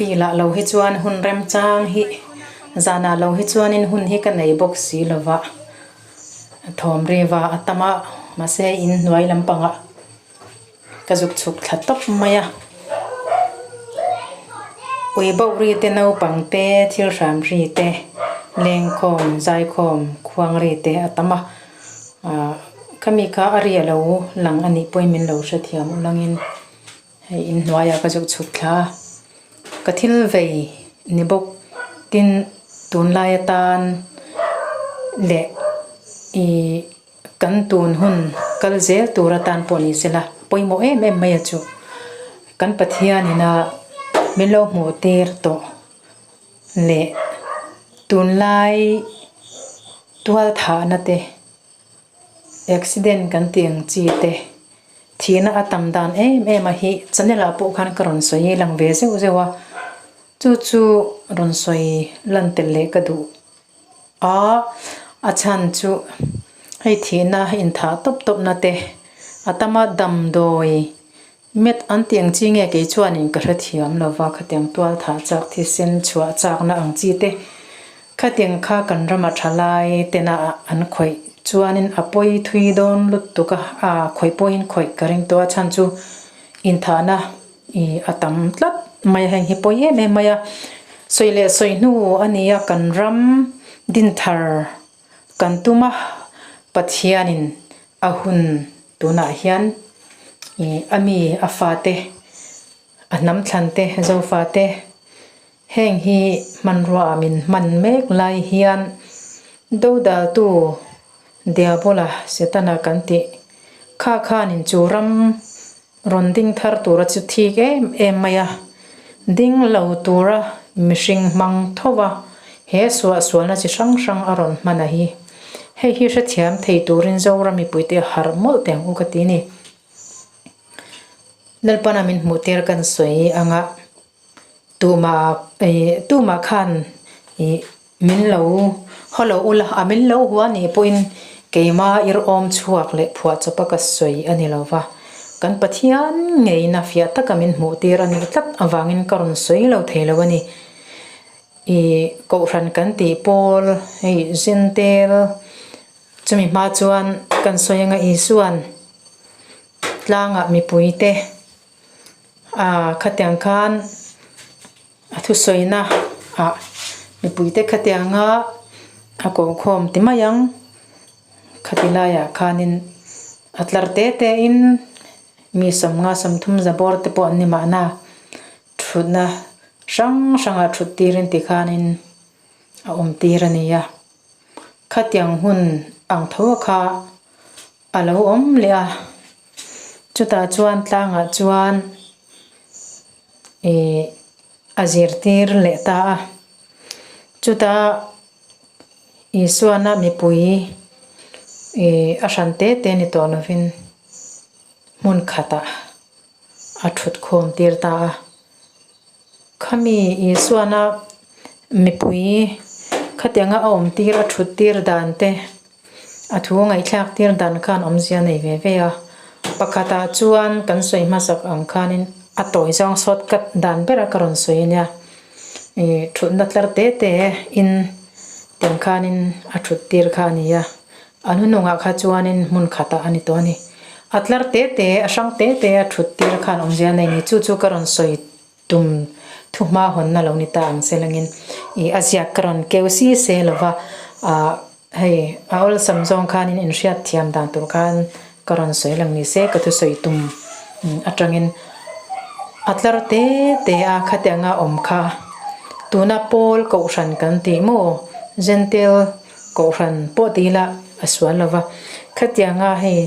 Field ah lo hi chuan hun remchang hi zanah lo hi chuanin hun hi ka nei bawk si lova thawm riva a tam a mahse in hnuai lampangah ka zuk chhuk thla tawp mai a ui bauh ri te naupang te thil hram ri te lengkhawm zaikhawm khuang ri te a tam a ah khami kha a ri alo lang a nih pawhin min lo hrethiam ulangin. Hei inhnuaiah ka zuk chhuk thla a, ka thil vei ni bawk tin tunlai atan leh ih kan tun hun kal zel tur atan pawh ni sela pawimawh em em mai a chu kan Pathian ina min lo hmuh tir tawh leh tunlai tual thahna te. Accident kan tih ang chi te thihna a tam dan em em a hi channel ah pawh khan ka rawn sawi lang ve zeuh zeuh a chu chu rawn sawi lan tel leh ka duh a a chhan chu hei thihna inthah tawp tawp na te a tam a damdawi met an tih ang chi nge kei chuanin ka hrethiam lo va khatiang tual thah chak thisen chhuah chakna ang chi te Khatiang kha kan rama thalai tena an khawih chuanin a pawi thui dawn lutuk a, a khawih pawhin khawih ka ring tawh a chhan chu inthahna ih a tam tlat mai a, heng hi pawi em em mai a, sawi leh sawi hnu a ni a kan ram dinthar kan tum a, Pathianin a hun tunah hian ih a mi a fate a hnam thlan te Zofate. Heng hi hmanrua ah min hman mek lai hian dodaltu Diabola, Setana kan tih kha khanin chu ram rawn ding thar tura chu thik em em mai a, ding lo tura mihring hmang tho va he suahsualna chi hrang hrang a rawn hman a hi. Hei hi hrethiam thei turin Zoram mipuite harh mawlh teh ang u ka ti ni. Lalpana min hmuh tir kan sawi anga. Tumah ih tumah khan ih min lo haw lo ula a min lo hua nih pawhin keima irhawm chhuak leh phuah chawpa ka sawi a ni lo va, kan Pathian ngeina fiah taka min hmuh tir a nih tlat avangin ka rawn sawi lo thei lo a ni. Ih kohhran kan tih pawl hei Zentel chumi hma chuan kan sawi anga Isuan tlangah mipuite. Ah khatiang khan a thusawina ah mipuite khatianga a kohkhawm ti mai ang khati laiah khanin a tlar te te in mi sawmnga sawmthum za bawr te pawh an ni mahna thutna hrang hrangah thut tirin tikhanin a awm tir a ni a khatiang hun ang tho kha. A lo awm leh a, chutah chuan tlangah chuan ih a zirtir leh ta a, chutah Isuana mipui ih a hran te te ni tawh lovin hmun khatah a thut khawm tir ta a, khami Isuana mipui khatianga a awm tir a thut tir dan te. A thu ngaihthlak tir dan khan awmzia nei ve ve a, pakhatah chuan kan sawi hmasak ang khanin a tawi zawng sawt kat dan bera ka rawn sawi ania, ih thutna tlar te te in tiang khanin a thut tir kha a ni a, a hnunungah kha chuanin hmun khatah a ni tawh a ni. A tlar te te a hrang te te a thut tir khan awmzia nei ni, chu chu ka rawn sawi tum thu hma hawnna lo ni ta ang se langin ih a ziak ka rawn keu si se lova ah hei a awlsam zawng khanin inhriat thiam dan tur khan ka rawn sawi lang ni se ka thusawi tum atangin a tlar te te a khatianga awm kha tuna pawl kohhran kan tih maw Gentile kohhran pawh ti ila a sual lova khatianga hei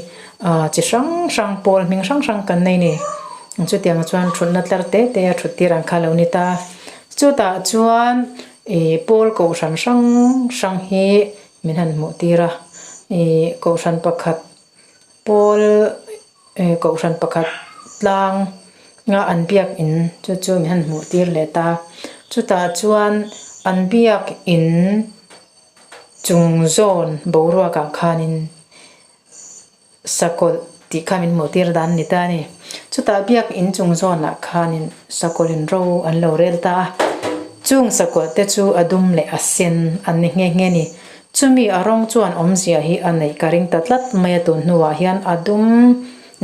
ah chi hrang hrang pawl hming hrang hrang kan nei ni chutiang chuan thutna tlar te te a thut tir ang kha lo ni ta chutah chuan ih pawl kohhran hrang hrang hi min han hmuh tir a ih kohhran pakhat pawl ih kohhran pakhat tlang nga an biak in chu chu min han hmuh tir leh ta chutah chuan an biak in chung zawn boruak ah khanin sakawlh. Tih kha min hmuh tir dan ni ta a ni. Chutah biak in chung zawnah khanin sakawlhin ro an lo rel ta a. Chung sakawlh te chu a dum leh a sen an ni nghe nghe a ni. Chumi a rawng chuan awmzia hi a neih ka ring ta tlat mai a tun hnuah hian a dum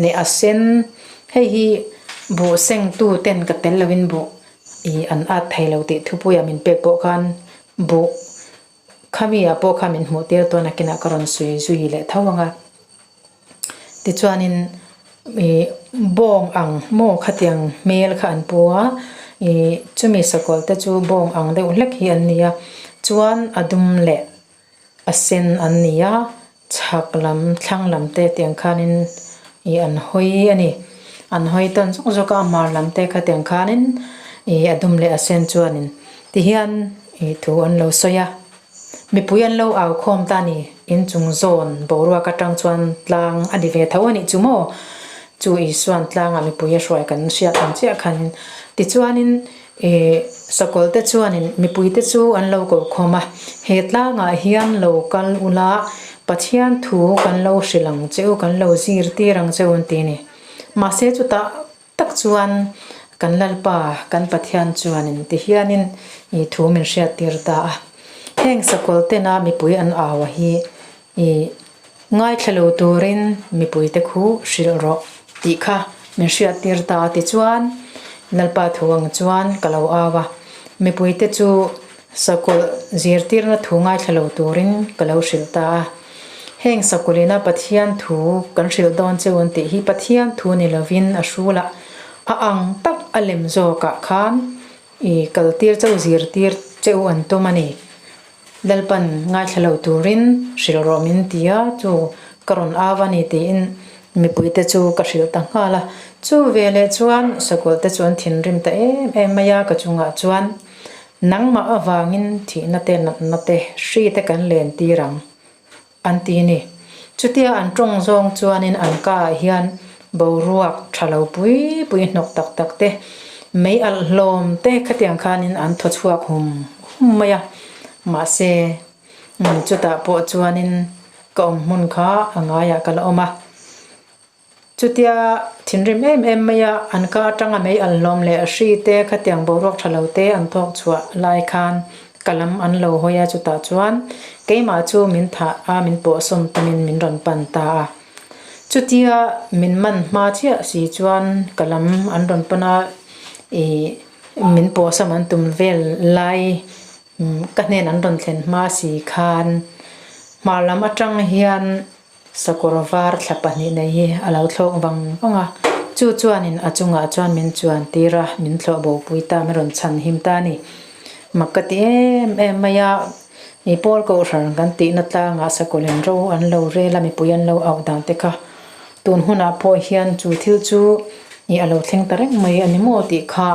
leh a sen hei hi buh sengtu ten ka tel loin buh ih an at thei lo tih thupuia min pek pawh khan buh Khami ah pawh kha min hmuh tir tawn a kinah ka rawn sawi zui leh tho ang a. Tichuanin ih bawng ang maw khatiang hmel kha an pu a, ih chumi sakawlh te chu bawng ang deuh hlek hi an ni a, chuan a dum leh a sen an ni a, chhak lam thlang lam te tiang khanin ih an hawi a ni. An hawi tawn zawk zawk a, a hmar lam te khatiang khanin ih a dum leh a sen chuanin tihian ih thu an lo sawi a. Mipui an lo au khawm ta a ni, inchung zawn boruak atang chuan tlang a ni ve tho a nih chu maw? Chu Isuan tlangah mipui a hruai kan hriat ang chiah khanin tichuanin Ih, sakawlh te chuanin mipuite chu an lo ko khawm a, he tlangah hian lo kal ula, Pathian thu kan lo hrilh ang che u, kan lo zirtir ang che u an ti a ni. Mahse chutah tak chuan kan Lalpa, kan Pathian chuanin ti hianin ih thu min hriattir ta a. Heng sakawlh tena mipui an au a hi ih ngaithla lo turin mipuite khu hrilh rawh tih kha min hriattir ta a tichuan Lalpa thu ang chuan ka lo au a, mipuite chu sakawlh zirtirna thu ngaithla lo turin ka lo hrilh ta a. Heng sakawlhina Pathian thu kan hrilh dawn cheu an tih hi Pathian thu ni lovin a hrulah a ang tak a lem zawkah khan i kaltir chauh zirtir cheu an tum a ni. Lalpan ngaithla lo turin hrilh rawh min ti a, chu ka rawn au a ni tiin mipuite chu ka hrilh ta nghal a. Chu veleh chuan sakawlh te chu an thinrim ta em em mai a, ka chungah chuan nangmah avangin thihna te natna te hri te kan len tir ang an ti a ni. Chutia an tawng zawng chuanin an ka ah hian boruak tha lo pui pui hnawk tak tak te, mei alh hlawm te khatiang khanin an thaw chhuak hum hum mai a. Mahse, chutah pawh chuanin ka awm hmun kha a ngaiah ka la awm a. Chutia thinrim em em maia an ka atanga mei an hlawm leh hri te khatiang boruak tha lo te an thawk chhuah lai khan ka lam an lo hawi a, chutah chuan keimah chu min thah a min pawhsawm tumin min rawn pan ta a. Chutia min man hma chiah si chuan ka lam an rawn pan a, ih min pawhsawm an tum vel lai ka hnen an rawn thlen hma si khan hmar lam atang hian Sakawr var thla pahnih nei hi a lo thlawk vang vang a, chu chuanin a chungah chuan min chuan tir a, min thlawh bo pui ta, min rawn chhan him ta a ni. Mak ka ti em em mai a, i pawl kohhran kan tihna tlangah sakawlin ro an lo rel a, mipui an lo auh dan te kha tun hunah pawh hian chu thil chu i a lo thleng ta reng mai a ni maw tih kha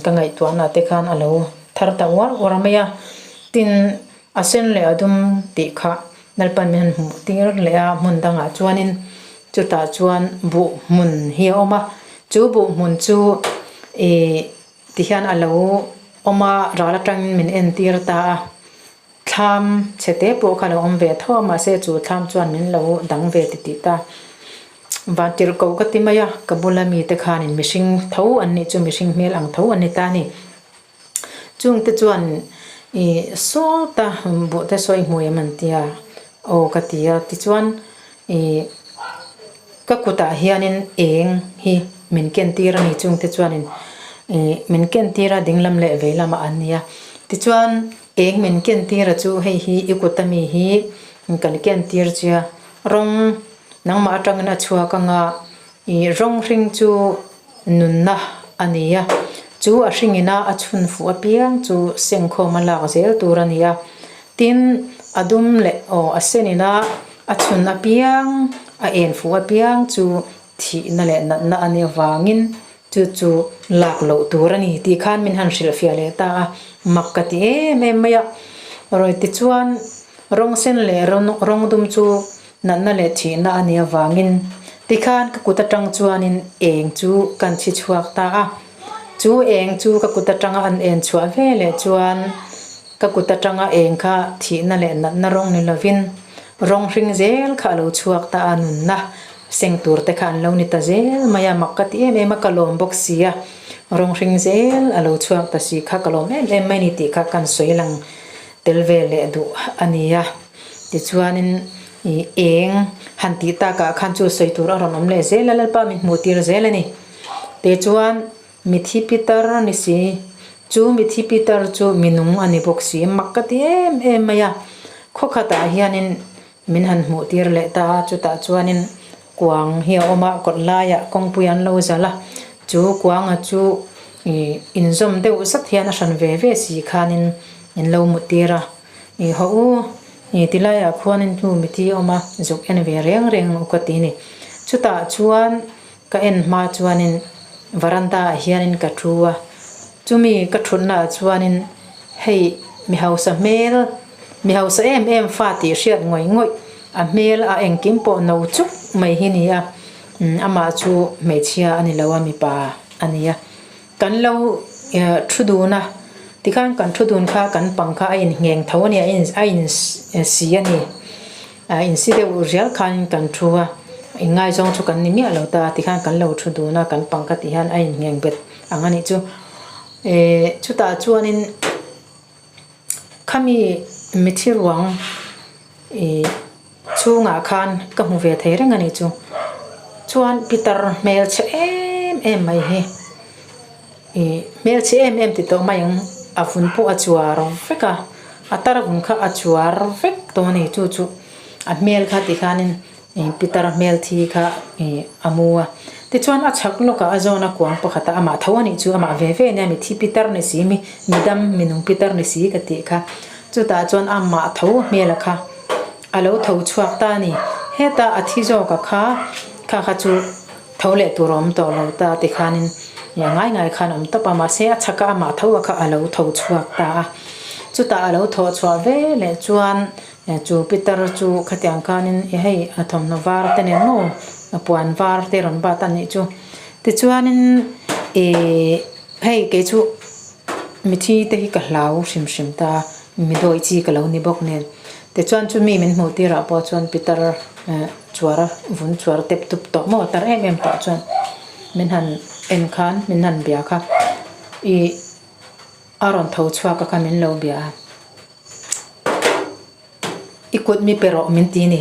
ka ngaihtuahna te khan a lo thar ta uar uar mai a, tin a sen leh a dum tih kha Lalpan min han hmuh tir leh a, hmun dangah chuanin chutah chuan buh hmun hi a awm a, chu buh hmun chu ih tihian a lo awm a, ral atangin min entir ta a, thlam chhe te pawh kha a lo awm ve tho a, mahse chu thlam chuan min lo dang ve ti tih ta. Vantirhkoh ka ti mai a, ka bula mite khanin mihring tho an nih chu mihring hmel ang tho an ni ta a ni. Chungte chuan ih sawta buh te sawi hmui em an ti a, aw ka ti a tichuan ih ka kutah hianin eng hi min ken tir a ni chungte chuanin ih min ken tir a dinglam leh vei lamah an ni a tichuan eng min ken tir a chu hei hi i kut ami hi kan ken tir che a rawng nangmah atangin a chhuak anga Ih rawng hring chu nunna a ni a, chu a hringina a chhun fuh apiang chu sengkhawm a lak zel tur a ni a. Tin, a dum leh aw a senina a chhun apiang, a en fuh apiang chu thihna leh natna a nih avangin chu chu lak loh tur a ni tih khan min han hrilhfiah leh ta a, mak ka ti em em mai a. Rawi tichuan rawng sen leh rawng dum chu Natna leh thihna a nih avangin tikhan ka kut atang chuanin eng chu kan chhi chhuak ta a. Chu eng chu ka kut atanga an en chhuah ve leh chuan ka kut atanga eng kha thihna leh natna rawng ni lovin rawng hring zel kha a lo chhuak ta a, nunna Seng tur te kha an lo ni ta zel mai a, mak ka ti em em a, ka lawm bawk si a, rawng hring zel a lo chhuak ta si kha ka lawm em em mai ni tih kha kan sawi lang tel ve leh duh a ni a. Tichuanin ih eng han tih takah khan chu sawi tur a rawn awm leh zel a, Lalpa min hmuh tir zel a ni. Tichuan mithi pitar a ni si, chu mithi pitar chu minung a ni bawk si, mak ka ti em em mai a, khawkhatah hianin Min han hmuh tir leh ta a, chutah chuanin kuang hi a awm a, kawt laiah kawngpui an lo zalh a, chu kuanga chu ih inzawm deuh zat hian a hran ve ve si khanin in lo mut tir a, ih haw u ih ti laiah khuanin hnu miti a awm a, zuk en ve reng reng u ka ti ni. Chutah chuan ka en hma chuanin varanda ah hianin ka thu a, chumi ka thutna ah chuanin hei mi hausa hmel, Mi hausa em em fa tih hriat ngawih ngawih, a hmel a engkim pawh no chuk mai hi ni a, amah chu hmeichhia a ni lo a, mipa a ni a. Kan lo thu dun a, tikhan kan thu dun kha kan pang kha a inngheng tho a ni, a in si a ni, a insi deuh rial khanin kan thu a, inngaizawng chu kan ni miah lo ta, tikhan kan lo thu dun a, kan pang kha tihian a inngheng bet ang a nih chu. Chutah chuanin. Khami mithi ruang ih chhungah khan ka hmu ve thei reng a nih chu. Chuan pitar hmelchhe em em mai hi ih hmelchhe em em ti tawh mai ang a vun pawh a chuar vek a, a tar vun kha a chuar vek tawh a ni chu chu a hmel kha ti khanin Ih pitar hmel thi kha ih a mu a. Tichuan a chhak lawkah a zawn a kuang pakhat a, amah tho a nih chu amah ve ve nia mi thi pitar ni si mi midam minung pitar ni si ka tih kha. Chutah chuan amah tho hmel a kha a lo tho chhuak ta a ni. Heta a thi zawk a kha kha kha chu tho leh tur a awm tawh lo ta tikhanin ih a ngai ngai khan a awm tawp a mahse a chhak a amah tho a kha a lo tho chhuak ta a. Chutah a lo thawh chhuah ve leh chuan Chu Peter chu khatiang khanin i hei a thawmhnaw var te nen maw a puan var te rawn bat a nih chu. Tichuanin ih hei kei chu mithi te hi ka hlau hrim hrim ta a, mi dawi chi ka lo ni bawk nen. Tichuan chumi min hmuh tirah pawh chuan Peter chuar vun chuar tep tup tawh maw tar em em tawh chuan min han en khan min han bia kha ih a rawn tho chhuak a kha min lo bia a. I kut mi pe rawh min ti ni.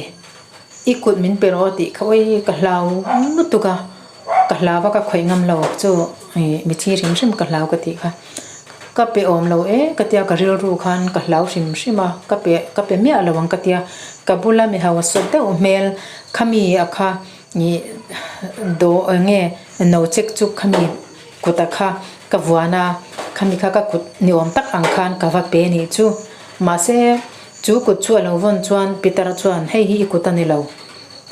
I kut min pe rawh tih kha awi ka hlau lutuk a, ka hlau a ka khawih ngam lo chu ih mi thi hrim hrim ka hlau ka tih kha. Ka pe awm lo e ka tia ka rilru khan ka hlau hrim hrim a, ka pe ka pe miah lo ang ka tia. Ka bula mi hausa deuh hmel khami a kha ih dawh eng nge no chek chu khami Kuta kha ka vuan a, khami kha ka kut ni awm tak ang khan ka va pe nih chu. Mahse, chu kut chu a lo vawn chuan Peter chuan hei hi i kut a ni lo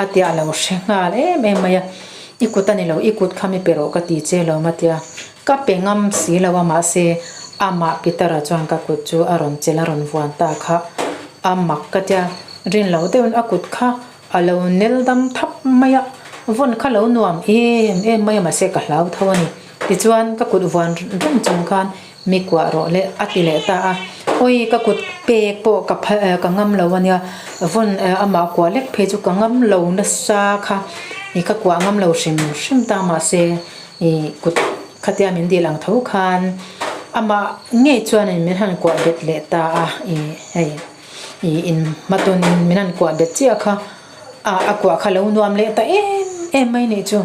a tia a lo hre nghal em em mai a, I kut a ni lo, i kut kha mi pe rawh ka ti che lo ma tia. Ka pe ngam si lo a mahse amah Peter-a chuan ka kut chu a rawn chelh a rawn vuan ta kha a mak ka tia, rin lo deuhin a kut kha A lo nel dam thap mai a, vawn kha lo nuam em em mai a mahse ka hlau tho a ni. Tichuan ka kut vuan reng chung khan mi kuah rawh le a ti leh ta a, awi ka kut pek pawh ka phal ka ngam lo a nia, vawn amah kuah lek phei chu ka ngam lo nasa kha ih ka kuah ngam lo hrim hrim ta mahse ih kut khatia min dil ang tho khan amah ngei chuanin min han kuah bet leh ta a ih hei. Ih in hmatawn in min han kuah bet chiah kha a a kuah kha lo nuam leh ta em em mai nih chu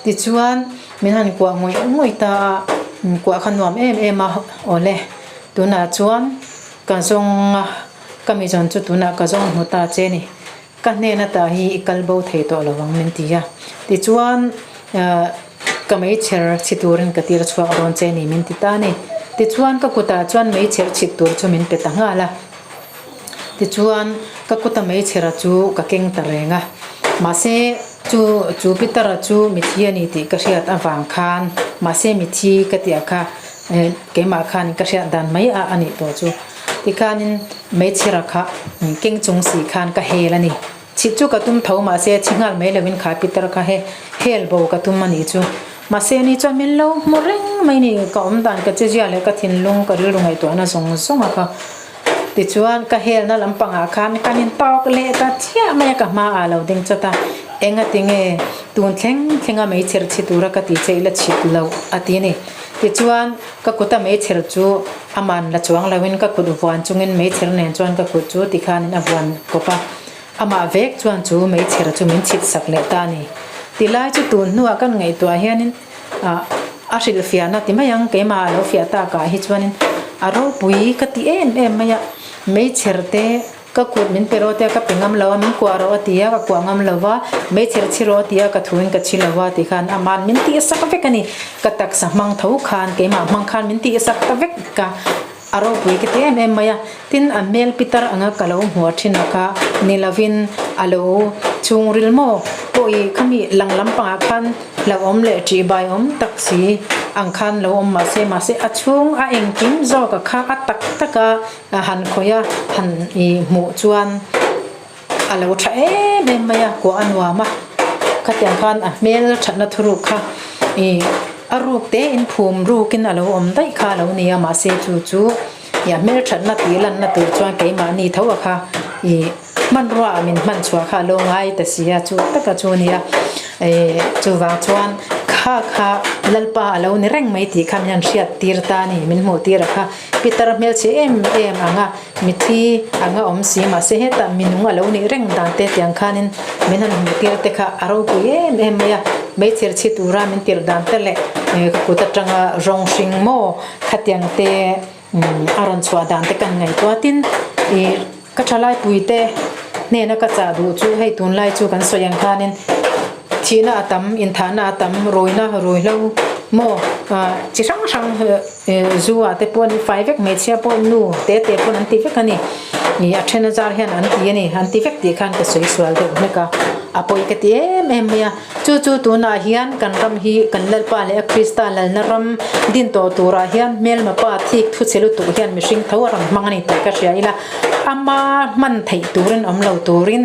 tichuan min han kuah ngawih ngawih ta a kuah kha nuam em em a awle tunah chuan ka zawng a ka mi zawn chu tunah ka zawng hmu ta che ni ka hnen ata hi i kal bo thei tawh lo ang min ti a tichuan ah ka meichher chhi turin ka tir chhuak dawn che ni min ti ta a ni tichuan ka kutah chuan meichher chhit tur chu min pe ta nghal a. Tichuan, ka kuta meichhera chu ka keng ta reng a. Mahse, chu chu Peter-a chu mithi a ni tih ka hriat avang khan, mahse mithi ka tih ah kha keimah khan ka hriat dan mai a a nih tawh chu. Tikhanin meichhera kha keng chung si khan ka hel a ni. Chhit chu ka tum tho mahse chhi nghal mai lovin kha Peter kha he hel bo ka tum a nih chu. Mahse ni chuan min lo hmu reng mai ni, ka awm dan ka chezia leh ka thinlung ka rilru ngaihtuahna zawng zawng a kha. Tichuan ka helna lampangah khan kan in tawk leh ta chiah mai a ka hma ah lo ding chawt a. Engatinge tun thleng thlenga meichher chhi tura ka tih che ila chhit loh a ti a ni. Tichuan, ka kuta meichher chu a man la chuang loin ka kut vuan chungin meichher nen chuan ka kut chu tikhanin a vuan kawp a. Amah vek chuan chu meichher chu min chhit sak leh ta a ni. Tilai chu tun hnuah kan ngaihtuah hianin a hrilhfiahna ti mai ang, keimah a lo fiah takah hi chuanin a ropui ka ti em em mai a, meichher te ka kut min pe rawh tia ka pe ngam lo a, min kuah rawh a ti a, ka kuah ngam lo va, meichher chhi rawh a ti a, ka thuin ka chhi lo va tih khan ama'n min tih sak vek a ni. Ka taksa hmang tho khan keimah hmang khan min tih sak ta vek a. A ropui ka ti em em mai a, tin a hmel pitar anga ka lo hmuah thin a kha ni lovin a lo chhungril maw pawh i khami lang lampangah khan hlauhawm leh ṭihbai awm tak si ang khan lo awm mahse mahse a chhung a engkim zawk a kha a tak tak a han khawih a han i hmuh chuan A lo tha em em mai a, kuah a nuam a, khatiang khan a hmel thatna thuruk kha ih a ruk te in phum rukin a lo awm daih kha a lo ni a, mahse chu chu ih a hmel thatna tih lanna tur chuan keimahni tho a kha ih hmanrua ah min hman chhuah kha a lo ngai ta si a, chu taka chu a ni a, ih chuvang chuan kha kha Lalpa a lo ni reng mai tih kha min han hriat tir ta a ni, min hmuh tir a kha. Pitar hmelchhe em em ang a, mithi ang a awm si mahse hetah minung a lo nih reng dan te tiang khanin min han hmuh tir te kha a ropui em em mai a, meichher chhi tura min tirh dan te leh ka kut atanga rawng hring maw khatiang te a rawn chhuah dan te kan ngaihtuah tin ih ka thalai pui te hnena ka chah duh chu hei tunlai chu kan sawi ang khanin Thihna a tam, inthahna a tam, ruihna, ruihhlo maw chi hrang hrang zu ah te pawh an fai vek, hmeichhia pawh nu te te pawn an ti vek a ni. Ih a then a zar hian an ti a ni, an ti vek tih khan ka sawi sual deuh hlek a, a pawi ka ti em em mai a. Chu chu tunah hian kan ram hi kan Lalpa leh a Krista lalna ram din tawh turah hian hmelma pa thik thu che lutuk hian mihring tho a rawn hmang a ni tih ka hria ila, ama hman theih turin awm lo turin,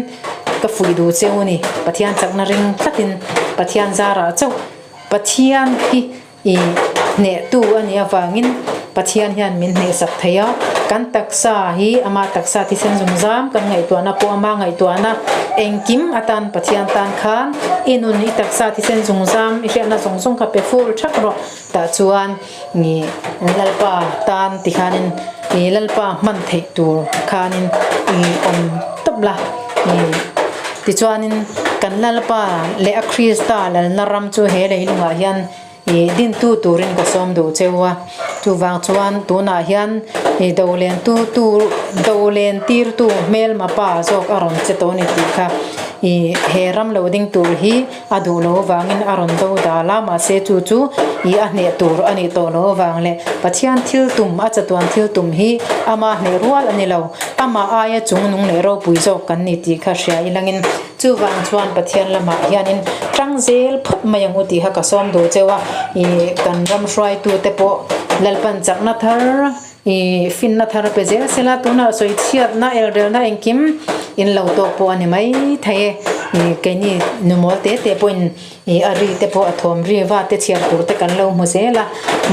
Ka fuih duh che u ni, Pathian chakna ring tlatin Pathian zarah chauh Pathian hi i hnehtu a nih avangin Pathian hian min hnehsak thei a, kan taksa hi ama taksa thisen zungzam kan ngaihtuahna pawh ama ngaihtuahna engkim atan Pathian tan khan i nun i taksa thisen zungzam i hriatna zawng zawng kha pe fur thak rawh tah chuan i Lalpa tan tikhanin i Lalpa hman theih tur khanin i awm tawp la i tichuanin kan Lalpa leh a Krista lalna ram chu he leilungah hian i dintu turin ka sawm duh cheu a chuvang chuan tunah hian i do len tu tu do len tirtu hmelma pa zawk a rawn che tawh a ni tih kha i he ram lo ding tur hi A duh lo avangin a rawn do dal a, mahse chu chu i a hneh tur a nih tawh lo avang leh Pathian thil tum, a chatuan thil tum hi ama hneh rual a ni lo, amah aia chung nung leh ropui zawk kan ni tih kha hria ilangin chuvang chuan Pathian lamah hianin tang zel phawt mai ang u tih kha ka sawm duh cheu a, i kan ram hruaitute pawh Lalpan chakna thar i finna thar pe zel sela tunah sawi chhiatna elrelna engkim in lo tawk pawh a ni mai thei e ih keini nu mawl te te pawhin ih a ri te pawh a thawm ri va te chhiar tur te kan lo hmu zel a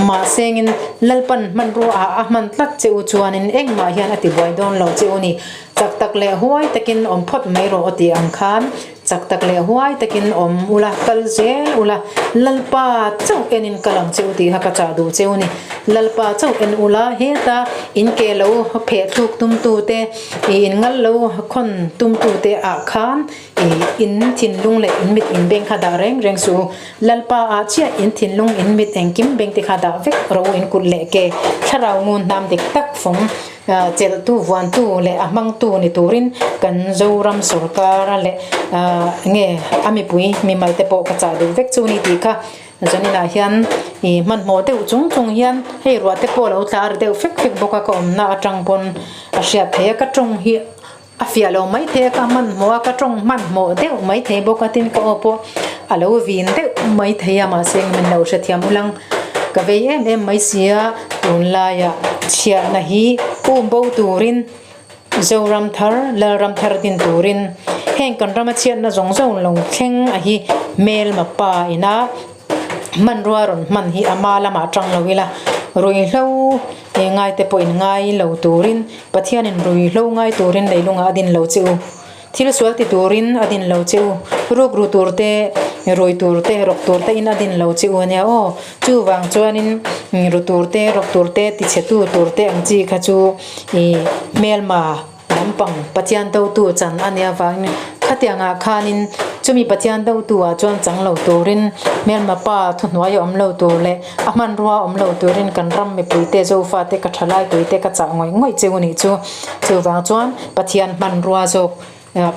mahse engin Lalpan hmanrua ah a hman tlat che u chuanin engmah hian a ti buai dawn lo che u ni chak tak leh huai takin awm phawt mai rawh aw tih ang khan Chak tak leh huai takin awm ula, kal zel ula, Lalpa chauh enin kal ang che u tih kha ka chah duh che u ni. Lalpa chauh en ula, heta in ke lo pheh thluk tumtute, ih in ngal lo khawn tumtute ah khan ih in thinlung leh in mit in beng kha dah reng reng suh u. Lalpa ah chiah in thinlung in mit engkim beng te kha dah vek rawh u in kut leh ke thlarau ngun hnam dik tak fawng Chelhtu, vuantu leh a hmangtu ni turin kan Zoram sawrkara leh nge a mipui mimal te pawh ka chah duh vek chu ni tih kha zaninah hian ih hmanhmawh deuh chung chung hian hei ruah te pawh lo tla a ri deuh fek fek bawk a ka awmna atang pawn a hriat theih a ka tawng hi a fiah lo mai thei a ka hmanhmawh a ka tawng hmanhmawh deuh mai thei bawk a tin ka aw pawh a lo vin deuh mai thei a mahse min lo hrethiam ulang ka vei em em mai sia tunlaiah chhiatna hi um bo turin Zoram thar Lalram thar din turin heng kan rama chhiatna zawng zawng lo thleng a hi hmelma pa ina hmanrua rawn hman hi ama lamah tang lo ila ruihhlo He ngaite pawhin ngai lo turin Pathianin ruihhlo ngai turin leilungah a din lo che u. Thil sual ti turin a din lo che u, ruk ru tur te, rui tur te, rawk tur te in a din lo che u ania aw. Chuvang chuanin ru tur te, rawk tur te, tichhetu tur te ang chi kha chu ih hmelma lampang Pathian dotu chan a nia vangin khatiangah khanin chumi Pathian dotu ah chuan chang lo turin hmelma pa thuhnuai a awm lo tur leh a hmanrua awm lo turin kan ram mipui te Zofa te ka thalai pui te ka chah ngawih ngawih cheu a nih chu. Chuvang chuan Pathian hmanrua zawk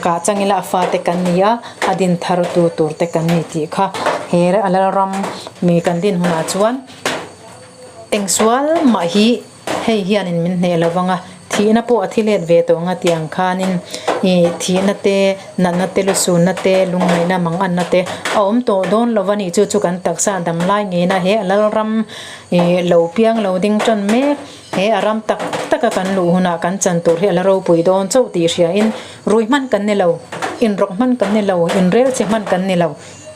kah chang ila a fate kan ni a, a din thar tu tur te kan ni tih kha he a Lalram mi kan din hunah chuan engsual mah hi hei hianin min hneh lo vang a, thihna pawh a thi let ve tawh ang a tih ang khanin ih thihna te, natna te, lusunna te, lungngaihna manganna te a awm tawh dawn lo va nih chu chu kan taksa damlai ngeina he a Lalram ih lo piang lo ding tan mek. He a ram tak taka kan luh hunah kan chan tur hi a la ropui dawn chauh tih hriain rui hman kan ni lo, inrawk hman kan ni lo, inrel che hman kan ni lo,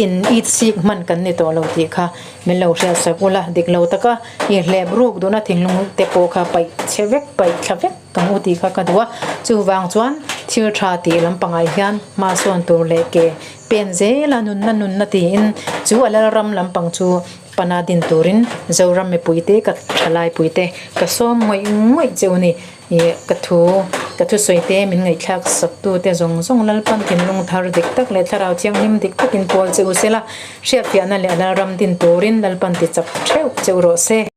in it sik hman kan ni tawh lo tih kha min lo hriat sak ula, dik lo taka i hlep ruk duhna thinlung te pawh kha paih chhe vek, paih thla vek ang u tih kha ka duh a. Chuvang chuan thil tha tih lampangah hian hma sawn tur leh ke pen zela nunna nunna tiin chu a lalram lampang chu Pana din turin Zoram mipuite ka thalai puite ka sawm ngawih ngawih che u ni. Ih ka thu ka thusawi te min ngaihthlak sak tu te zawng zawng Lalpan thinlung thar dik tak leh thlarau thianghlim dik takin pawl che u sela, hriatfiahna leh Lalram din turin Lalpan ti chak theuh che u rawh se.